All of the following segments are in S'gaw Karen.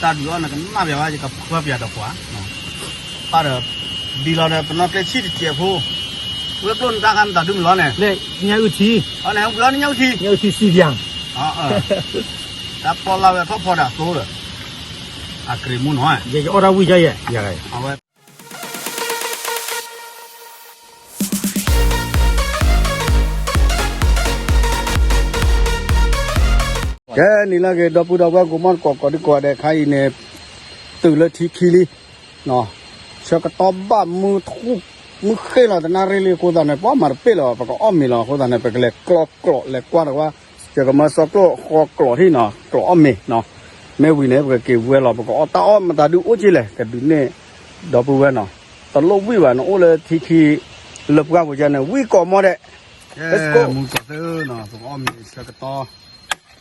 တၢ်ဒုးအီၣ်န့ၣ်ကနၣ်ပျးဝဲ ယကဖှၢပျးဒီးပှၤ, ပၢ်ဒီး ဒ်လီၤဒီး ပနီၣ်ကျဲဆံၣ်တစဲးဖိ, ဝဲကျိၣ်နတၢ်ခါနတၢ်ဒုးမုၢ်လီၤန့ၣ်, ညၣ်အုၣ်ထံ, အန့ၣ်ဟဲဝံၤလီၤန့ၣ် ညၣ်အုၣ်ထံ, ညၣ်အုၣ်ထံစံပျး, တၢ်ပီၢ်လၢဝဲထီၣ်ဖီဒၣ်သိဒီး, အကြ့းမူနီၤ, ယအီၣ်တၢ်ဝံၣ်ယဲယဲ, ကဲ နံၤလၢဂ့ၤ ဒီပုၢ်ဒီဝဲၢ် ကိးမီၢ်ကိးကီးဒံကိးဂၤဒဲး ခါအံၤန့ၣ် တုၤလၢထံခံလံ, ဆၢကတီၢ်ဘၣ်မုၢ်ထူၣ် မုၢ်ဃ့ၢ်လီၤတနၣ်ရံၣ်လံအဃိသတးန့ၣ် ပှၤမၤတပ့ၢ်လၢၤဘၣ် ပကအီၣ်မ့ၤလီၤအဃိသတးန့ၣ် ပကလဲၤကျီကျိးလဲၤကွၢ်တဝဲ, ယကမၢစီကျိၣ်ဃီကျိးထံၣ်နီၤ ကျိးအီၣ်မ့ၤနီၤ, မ့ၢ်ဝံၤန့ၣ် ပကက့ၤဝဲလီၤ ပကအီၣ်တၢ်အီၣ်မတၤဒုးအိၣ်က့လဲၣ် ကဒုးန့ၣ် ဒီပုၢ်ဝဲၢ်နီၤ, တလိၣ်ဝံၣ်ဘၣ် နအိၣ်လၢထံခံ လၢပှၢ်ပူၤကန့ၣ် ဝံၣ်ကိးမီၢ်ဒဲး, မူကီးသ့နီၤ ပကအီၣ်မ့ၤဆၢကတီၢ် ပ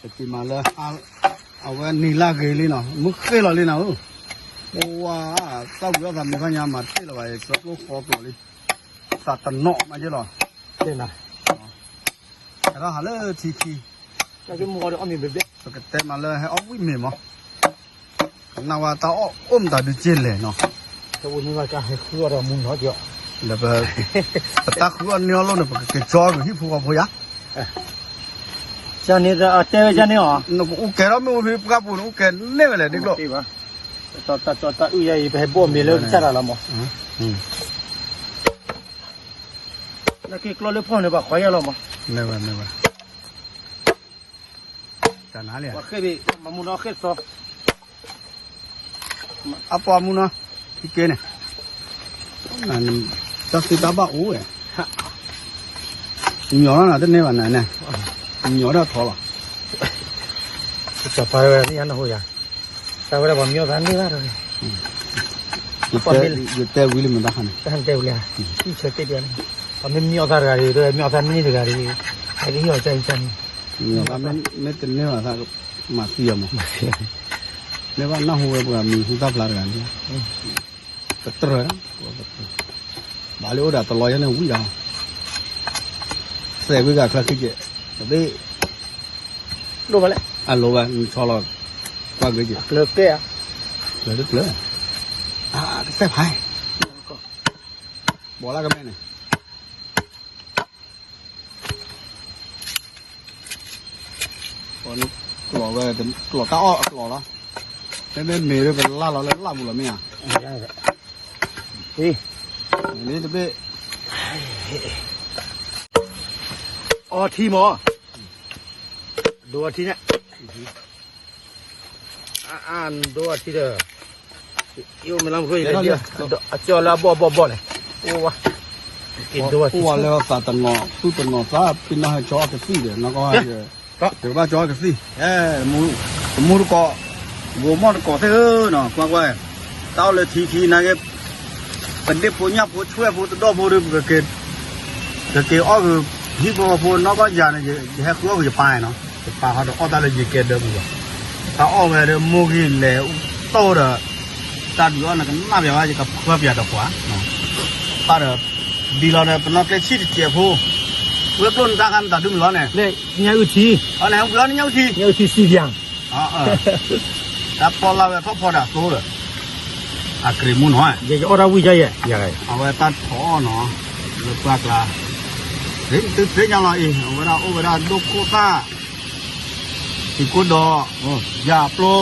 က့ၤမၤလၢ အဝဲနံၤလၢဂ့ၤလံနီၤ မုၢ်ဃ့ၢ်လီၤလံနီၤဧၢ, ပဝါ သၣ်ဝံၤအီၣ်သးမ့ၢ်ခီညါမၤတ့ၢ်လၢၤဘၣ် စီကျိၣ်ဃီကျိးလံ, သးတနီၣ်မးက့လီၤ, ဟဲထီၣ်ဟးလၢထံခံ ပကတဲမးလၢဟဲအီၣ်ဝံၣ်မ့ၤမး, ကနၣ်ဝဲတၢ်အီၣ်အိၣ်မတၤဒုးက့လဲၣ်နီၤ, လၢပ ပတၢ်ဃုအီၣ်န့ၢ်အီၣ်လိၣ်န့ၣ် ပကက့ၤကၠီက့ၤဟံၣ်ဖိဃီဖိယါ, ကန့ၣ်တဲဝဲကန့ၣ်အီၤ, နကအိၣ်ကဲထီၣ်မ့ၢ်အိၣ်ဖဲပှၢ်ပူၤန့ၣ် အိၣ်ကဲန့ၢ်ဝဲလဲၣ်ဒ်ကျိၣ်, တၢ်အုၣ်ယါအံၤ ပဟဲဘိၣ်မ့ၤလၢကစၢ်တၢ်လီၤမး, နက့ၤကျီလၢဖီၣ်န့ၣ် ပှၤဃီယါလီၤမး, တၢ်နါလံ, မမူနီၣ်ဃ့ၢ်သီ, အပှၤမူနီၣ်, ဟံးက့န့ၣ်, တၢ်သ့တၢ်ဘၣ်အိၣ်ဝဲ, ညီနီၣ်နၤတန့ၢ်ဘၣ်နၤန့ၣ်, ညီတၢ်ထီလီၤ, စီၤပၤဝဲန့ၣ်ယါနဟိယါ, တၢ်ဝဲဒၣ်ပှၤမံအီၣ်သးန့ၢ်ဘၣ်ဒီး, ယတဲဝံၤလံမတၤခါန့ၣ်, တၢ်တဲဝံၤလံ, ဟံၣ်ဆၢတ့ၢ်ဒံး, ပှၤမ့ၢ်မံအီၣ်သးတဂၤဒီး မံအီၣ်သးန့ၢ်တဂၤဒီး, ဟဲကဟံၣ်အီၤကန့ၣ်, မ့ၢ်တန့ၢ်ဘၣ်သး မၤသံအီၤမး, မ့ၢ်ဘၣ်နၢ်ဟူဝဲပှၤမံၤဟူသၣ်ဖျါတဂၤန့ၣ်, ကတြၢၤ, ဘၣ်လၢအိၣ်ဒၣ်တလီၤယဲန့ၣ်ဝံၣ်ဒီး, သဲးဝံၣ်ဂၤချၢခံကဲး, တဘ့ၣ်, လိၣ်ဘၣ်လဲၣ်, အလိၤဘၣ် နဆီလီၤ, ကွၢ်ဂ့ၤကဲး, ကျၢၤတကျၢၤ, အကစဲၣ်ဖး, ဘီလၢကမဲန့ၣ် ကျိးဝဲ, ကျိးတၢ်အီၣ်အကျိးလီၤ, မ့မ့ၢ်မ့ၢ်ဒီးပလၢ်လီၤလၢလၢ်ပူၤလီၤမ့ၢ်ဧါ, လံတဘ့ၣ်, အီထံမး, ဒိအီထံန့ၣ်, အဒိအီထံဒီး, ယအိၣ်မ့ၢ်လၢမ့ၢ် အကၠီလၢအဘီၣ်ဘီၣ်ဘီၣ်န့ၣ်, အိၣ်ဝဲ, အိၣ်ဝဲလၢသးတနီၤ သူၣ်တနီၤသး ပ့ၤနီၣ်ဟဲကၠီအီၣ်ကသံၣ်ဒီး နီၢ်ကီၢ် ယကဘၣ်ကၠီအီၣ်ကသံၣ်, တမူတကိး, ဂိၤမီၢ်တကိးသ့ၣ်ဧၢနီၤ ကွၢ်ကွၢ်, တၢ်အိၣ်လၢထံခံနာ်က့ ပဒ့ၣ်ဖိညၣ်ဖိဆွဲၣ်ဖိတဒီၣ်ဖိဒီး ပကက့ၤအီၣ်ဂ့ၤ ဟံၣ်ဖိဃီဖိနီၢ်ကီၢ်ယၤန့ၣ် ယဟဲဃုအီၣ်ဂ့ၤယပၢ်နီၤ, ယပၢ်ဟီဒီးအီၣ်တၢ်လၢယကဲဒၢပူၤလီၤ, တၢ်အီၣ်ဝဲဒီးမိၢ်ဂ့ၤလဲၤတိၢ်ဒီး တၢ်ဒုးအီၣ်န့ၣ် ကနၣ်ပျးဝဲ ယကဖှၢပျးဒီးပှၤ, ပၢ်ဒီး ဒ်လီၤဒီး ပနီၣ်ကျဲဆံၣ်တစဲးဖိ, ဝဲကျိၣ်နတၢ်ခါနတၢ်ဒုးမုၢ်လီၤန့ၣ်, ညၣ်အုၣ်ထံ, အန့ၣ် ဝံၤလီၤန့ၣ် ညၣ်အုၣ်ထံ, ညၣ်အုၣ်ထံစံပျး တၢ်ပီၢ်လၢ်ဝဲထီၣ်ဖီဒၣ်သိဒီး အကြ့းမူနီၤ, ယအီၣ်တၢ်ဝံၣ်ယဲယဲ, အဝဲတၢ်ထီၣ်အီၣ်နီၤ, လၢပှၢ်ကျါ, သုသ့ၣ်ညါလီၤအံၤ အဝဲဒၣ်အိၣ်ဝဲဒၣ်ဒိၣ်ခိၣ်သၣ်, ထံကိၢ်ဒီး, ယၤပျိ,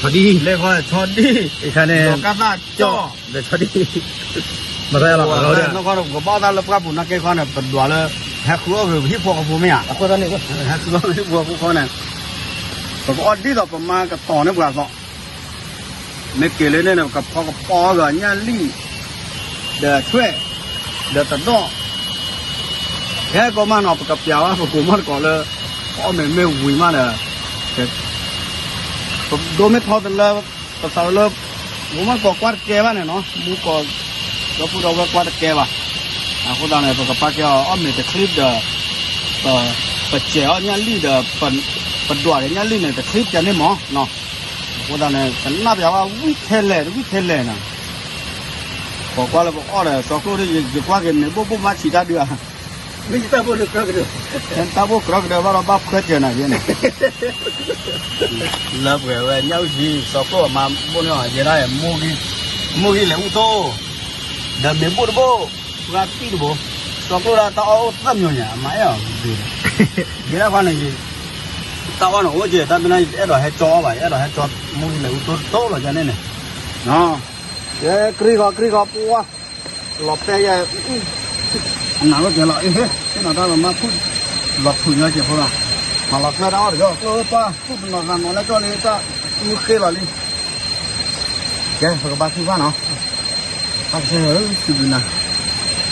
ဆီဒံၣ်, လဲၤခီဆီဒံၣ်, အခါန့ၣ်, ဒီးကၣ်သၣ်ကၠီၣ်, ဒီးဆီဒံၣ်, မတၤလီၤ, နီၢ်ကီၢ်ဒီး ပကဘၣ်အီၣ်တၢ်လၢပှၢ်ပူၤနာ်က့ခီန့ၣ် ပဒွးလၢ ဟဲဃုအီၣ်ဂ့ၤပဟံၣ်ဖိဃီဖိမ့ၢ်ဧါ, ဟဲဃုအီၣ်ဂ့ၤဟံၣ်ဖိဃီဖိန့ၣ်, ပကအီၣ်ဒ်သိးပမါကတီၤန့ၢ်ပှၤအသိး မ့ၢ်က့ၤလၢန့ၣ်န့ၣ် ပကဖီကပီၤအီၣ်ဂ့ၤညၣ်လံၣ်, ဒီးဆွဲၣ်, ဒီးတဒီၣ်, ဟဲကီမးနီၤ ပကပျးဝဲ ပကိးမီၢ်တကိးလၢ ပအီၣ်မ့ၤမ့ၢ်ဝံၤမးဒီး ပဒိမ့ၢ်ထီတလၢ ပသးလၢ ပမီၢ်တကိးကွၢ်တကဲဘၣ်န့ၣ်နီၤ မူကီၢ် ဒီပုၢ်ဒီဝဲၢ်ကွၢ်တကဲဘၣ်, အဃိသတးန့ၣ် ပကပာ်ကဲအီၤအီၣ်မ့ၤတချံဒီး ပစဲးအီၣ်ညၣ်လံၣ်ဒီး ပဒွးဒီးညၣ်လံၣ်န့ၣ် တချံပျးန့ၢ်မးနီၤ, အဃိသတးန့ၣ် ကနၣ်ပျးဝဲဝံၣ်ထဲလဲၣ် တဝံၣ်ထဲလဲၣ်နီၤ, ပှၤကွၢ်လၢပအီၣ်ဒီး စီကျိၣ်ဒီး ယကွၢ်က့ၤန့ၣ် ဘိၣ်ဘိၣ်မးဆံးတၢ်ဒုးဧါ မ့ၢ်ယတၢ်ဘိၣ်ဒီးကြၢးကဒီး, တၢ်ဘိၣ်ကြၢးကဒီးဘၣ်ဒီးဘၣ်ဖှဲကၢၤနၤယဲန့ၣ်, လၢပှဲၤဝဲညၣ်အုၣ်ထံ စီၤကျိၣ်အမါဘိၣ်န့ၢ်အီၤ ယဲဒၣ် မိၢ်ဂံၢ်လဲၤအူတိၢ်, ဒီးမ့ၢ်ဘိၣ်တဘိၣ်, ပှၤသံၣ်တဘိ, စီၤကျိၣ်ဒၣ်တၢ်အီၣ်အိၣ်သၢမံၤညါ အမါအဲၣ်အီၤ, ယဲဒၣ်ခီန့ၣ် တၢ်အီၣ်န့ၣ်အိၣ်က့ၤ တၢ်မ့ၢ်နီၢ် ယအဲၣ်ဒိးဟဲကၠီအီၣ်ဘၣ် ယအဲၣ်ဒိးဟဲကၠီ မိၢ်ဂံၢ်လဲၤအူတိၢ်တိၢ်လီၤယဲန့ၣ်န့ၣ်, ယဲကြံဃီကြံဃီပှၤ လီၤပဲယဲ, နၤလီၤကဲလီၤအ့ၣ်ဟ့ၣ်, သ့ၣ်နီၣ်တၢ်လီၤမၢ်ဖုၣ်, လီၤဖုၣ်ညီကဲးဖိလီၤ, မၤလီၤကျၢၢ်တၢ်အီၣ်တက့ၢ် ကျိၣ်ပှၢ် ဖုၣ်တနီၤသးနီၤလၢကၠီလံတၢ်, မုၢ်ဃ့လီၤလံ, ကဲ ပကဘါထုကဖၣ်နီၤ, အကစၢ်ယွၤဧၢ စံးဘျုးနၤ,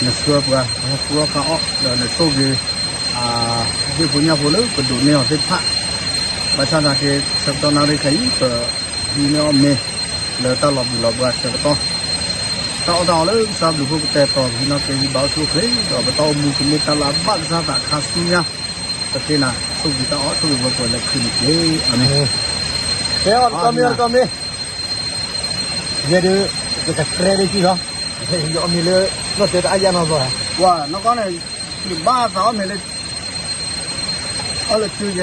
နဆှၢပှၤ ဟဲဃုအီၣ်ဃုအီၣ် ဒီးနဆိၣ်ဂ့ၤ ဒ့ၣ်ဖိညၣ်ဖိလၢပဒိးန့ၢ်အီၤသ့ၣ်တဖၣ်, ဘၣ်ဆၣ်သနာ်က့ ဆၢကတီၢ်နၣ်ရံၣ်ခဲအံၤ ပဟံးန့ၢ်အီၣ်မ့ၤ လၢတၢ်လီၤဘှံးလီၤဘှါဆၢကတီၢ်, တၢ်အီၣ်တၢ်အီလၢကစၢ်ဘျုးဖှိၣ်ကတဲာ်ကတီၤ ပဟံးန့ၢ်က့ၤဟံးဘၣ်အိၣ်ဆူၣ်အိၣ်ချ့ ဒီးပတၢ်အိၣ်မူကမ့ၢ်တၢ်လၢအဘၣ်ကစၢ်သးခါဆူညါ, ပဃ့နၤဆိၣ်ဂ့ၤတၢ်အီၣ်ဆိၣ်ဂ့ၤဝဲပှဲၤလၢခုးန့ၣ်တက့ၢ် အၤမ့ၣ်, ကဲအီၣ်တကီမ့ၢ်အီၣ်တကီမ့ၢ် ယဲဒၣ် ကကကြဲဒၣ်ကံလီၤ, ယအီၣ်မ့ၤလၢ နီၢ်တဲတအါယါနီၢ်ဘျီ, ပှၤနီၢ်ကီၢ်န့ၣ်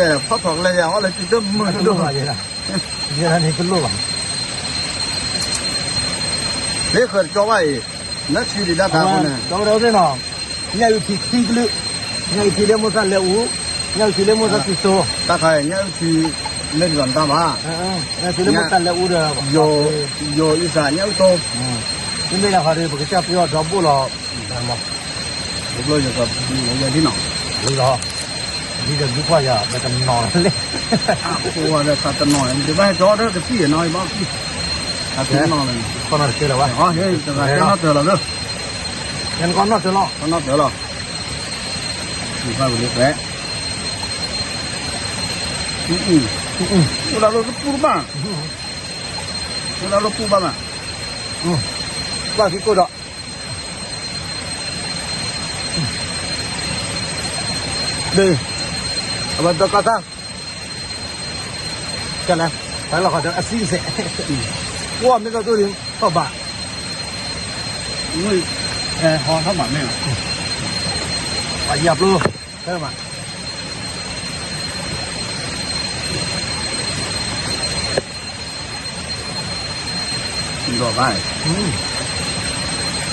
ယဘၣ်သးအီၣ်မ့ၤလၢ အီၣ်လၢစုယဲ ဖီၣ်ထီၣ်ကလဲယဲ အီၣ်လၢစုတမုာ်တဒိၣ်ဘၣ်, ယဲဒၣ်န့ၣ်တလိၣ်ဘၣ်, လၢဃၢၤတကၠီဘၣ်အံၤ, နဆံးဒံးဒၣ်တၢ်အဃိန့ၣ်, ကီၢ်ဒီးသ့ၣ်နီၤ, ညၣ်အုၣ်ထံခံကလုာ်, ညၣ်အုၣ်ထံလၢမိၢ်သၣ်လဲၤအူ, ညၣ်အုၣ်ထံလၢမိၢ်သၣ်စံၣ်စိ, တၢ်ခါအံၤ ညၣ်အုၣ်ထံ လၢဒ်သိးနတၢ်ဘၣ်, ညၣ်အုၣ်ထံလၢမိၢ်သၣ်လဲၤအူဒီး ယိၤအံသးညၣ်အုၣ်တိ, မ့မ့ၢ်ဒၣ်ဃီဒီး ပကစၢ်ပယီၤဒီဘိၣ်လီၤ, ဘိၣ်လီၤယကဘုးလီၤယၤဒ်နီၤ, ဘုးလီၤ, ဒ်ဒီးဘုးကွၢ်ယၤ ပတနီၤလၢ, အဃိဝဲလၢသးတနီၤန့ၣ် ဒ်ဘၣ်ဟဲကၠီဒီးကသံၣ်နီၤ ယဘၣ်ကသံၣ်, သးတနီၤန့ၣ်, ခီနီၤတကဲလၢၤဘၣ်, ဟဲတဂၤတဲနီၣ်တၢၤလီၤလၢ, ယနီၢ်တၢၤလီၤ, နီၢ်တၢၤလီၤ, ဘၣ်ဝဲလၢဖဲ အိၣ်ဒီးလၢပူၢ်တဘၣ်, အိၣ်ဒီးလၢပူၢ်ဘၣ်မး, ဘၣ်သံကိၣ်ဒီး, ဒ်, အဝဲဒီကီၢ်သၣ်, ကလဲၣ်, ဖဲလီၤဃီဒီးအစံၣ်စဲး, ဝဲမ့ၢ်ကီၢ်သူလ့ၤထီၣ်ဘ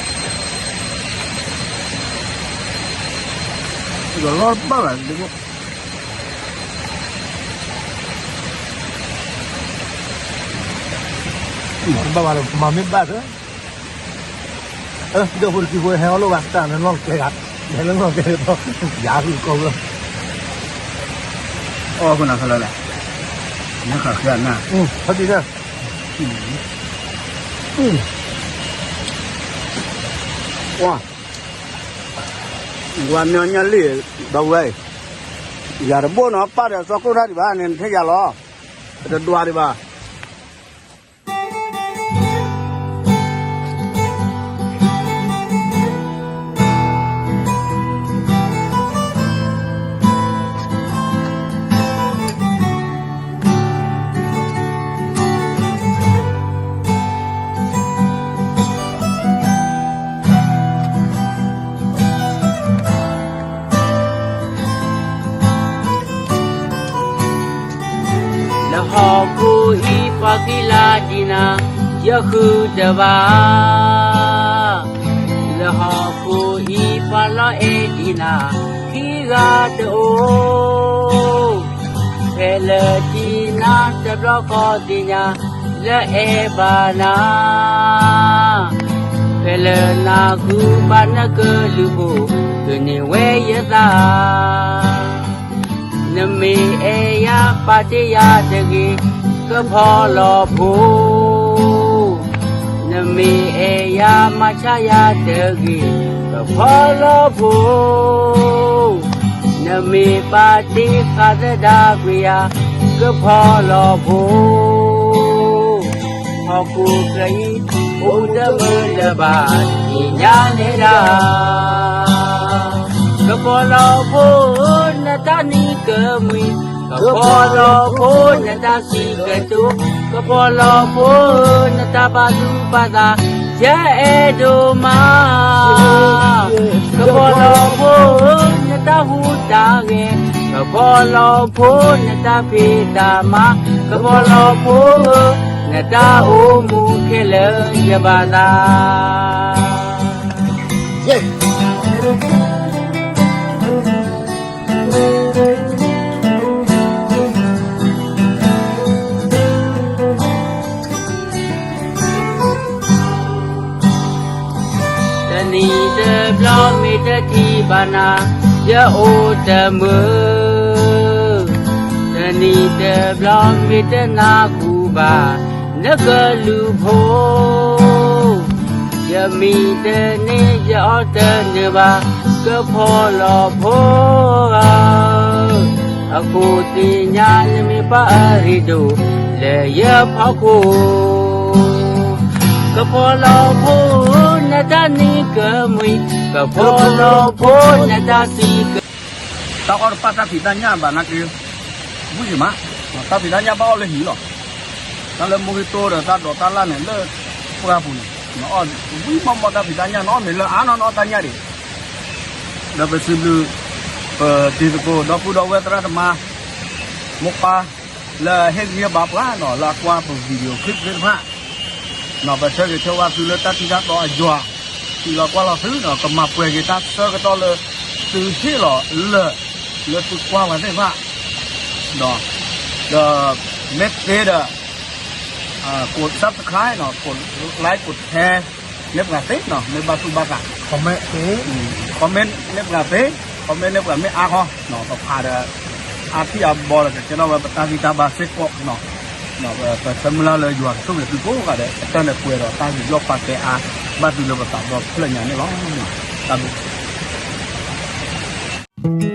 း, မုၢ်, ဟဲဟီထီၣ်ဘးမ့ၢ်, ပယီၤပျိ, ဖဲမး ဒီးဘၣ်, ဒီးလီၤဘၣ်ဘၣ်, ဘၣ်ဘၣ်ဒီး မၤမ့ၢ်ဘၣ်ဒီး, ဒီးဖိတကံၢ်ဖိဟဲအီၣ်လိၣ်ဘၣ် တၢ်နနီၢ်ကဲဂၤ, ဟဲလၢနီၢ်ကဲဂၤဒီး, ယၤဂုၢ်ကီၢ်ဝဲ, အီၣ်ဖိနၤခါလၢလဲၣ်, နခါဃဲနၤ, ဖးဒံးဒီး, ဝါ, ဝါမ့ၢ်ညၣ်လံၣ်, ဒီးဝဲ, ယၤတဘိၣ်နီၤ ပၢ်ဒီးစီၤကျိၣ်တၢ်ဒံးဘၣ်န့ၣ် နထဲယၤလီၤ, ပတဒွးဒံးဘၣ်. လၢဟီၣ်ခိၣ်အံၤပှၤဃံလၤဒံးနၤ ယဃုတဘၣ်, လၢဟီၣ်ခိၣ်အံၤပှၤလီအဲၣ်ဒံးနၤ ခံဂၤတအိၣ်, ဖဲလၢထံနၤတဘျီဃီသ့ၣ်ညါ လၢအဲၣ်ဘၣ်နၤ, ဖဲလၢနဃုဘၣ်နကလုၢ်ဖိ ကန့ၢ်ဝဲယသး နမ့ၢ်အဲၣ်ယၤပာ်တ့ၢ်ယၤတဂ့ၤ ကဖီလီၤဖိ, နမ့ၢ်အဲၣ်ယၤမၤဆါယၤတဂ့ၤ ကဖီလီၤဖိ, နမ့ၢ်ပာ်တ့ၢ်ဃာ်သဒၣ်ကွံာ်ယၤ ကဖီလီၤဖိ, ဟီၣ်ခိၣ်ချၢအံၤ အိၣ်တမုာ်လၢၤဘၣ် သ့ၣ်ညါနဲဒၣ် ကဖီလီၤဖိဧၢ နတၢ်နံၤကမှံ, ကဖီလီၤဖိ နတၢ်စံးကတိၤ, ကဖီလီၤဖိဧၢ နတၢ်ပာ်သူၣ်ပာ်သး ယအဲၣ်ဒိၣ်မး, ကဖီလီၤဖိဧၢ တၢ်ဟူးတၢ်ဂဲၤ, ကဖီလီၤဖိနတၢ်ဖံးတၢ်မၤ, ကဖီလီၤဖိဧၢ, နတၢ်အိၣ်မူခဲလၢာ်ယဘၣ်သး. တနံၤတဘျီမ့ၢ်တထံၣ်ဘၣ်နၤ, ယအိၣ်တမုာ်, တနံၤတဘျီမ့ၢ်တနၢ်ဟူဘၣ် နကလုၢ်ဖိ, ယမံတန့ၢ်ယအီၣ်တနၢၤဘၣ်, ကဖီလီၤဖိဧၢ, အဃိသ့ၣ်ညါနမ့ၢ်ပှၤအရ့ဒိၣ်လၢယဖီခိၣ်, ကဖီလီၤဖိဧၢ, နတၢ်နံၤကမှံ, ကဖီလီၤဖိနတၢ်စံးက တၢ်အီၣ်တပာ်တၢ်ဖံးတၢ်ညၣ်ဘၣ်နာ်က့, ဝံၣ်က့ၤမး, တၢ်ဖံးတၢ်ညၣ်ဘၣ်အီၣ်လၢဟံၣ်လီၤ. တၢ်လၢမိၢ်ဂ့ၤတိၢ်ဒီးတၢ်ဒိးတၢ်လၢ်န့ၣ် လၢပှၢ်ပူၤန့ၣ်, နအီၣ်ဝံၣ်မီၢ်မီၢ်တၢ်ဖံးတၢ်ညၣ် နအီၣ်မ့ၤလၢအါနီၢ်နီၢ်တၢ်ညၣ်ဒံး, ဒီးပစံးဘျုး ပတံၤသကိး ဒီပုၢ်ဒီဝဲၢ်သရၣ်သမါ မိၢ်ပၢ် လၢအဟ့ၣ်ဂံၢ်ဟ့ၣ်ဘါပှၤနီၤ လၢအကွၢ်ပ video clip သ့ၣ်တဖၣ်, နီၤ ပဆၢဂ့ၤဆၢဝါသုလၢတၢ်ထံတၢ်တီအယွၤ, ထံလီၤကွၢ်လီၤသုနီၤ ကမၤပှဲၤက့ၤတၢ်ဆၢကတီၢ်လၢ သုဟ့ၣ်လီၤလၢာ် လၢသုကွၢ်ပှၤသ့ၣ်တဖၣ်, ဒီး မ့ၢ်သ့ဒီး ကိး subscribe နီၤ ကိး like ကိး share န့ၢ်ပှၤသ့နီၤ မ့ၢ်ဘၣ်သူၣ်ဘၣ်သး comment န့ၢ်ပှၤသ့, comment န့ၢ်ပှၤမ့ၢ်အါဃီ, ပဖးဒီး အါထံၣ်အဘီဒီး ကကဲထီၣ်ဝဲပတၢ်ဂံၢ်တၢ်ဘါစ့ၢ်ကီး, ပဆၢမုၢ်လၢ်လၢယွၤကဆိၣ်ဂ့ၤသုကိးဂၤဒဲး ကတၢၢ်န့ၣ်ပှဲၤဒီးတၢ်ယူးယီၣ်ပာ်ကဲအါ ဘၣ်သုလၢပသးဒီဖျၢၣ်ညါန့ၣ်လီၤ. တၢ်ဘျုး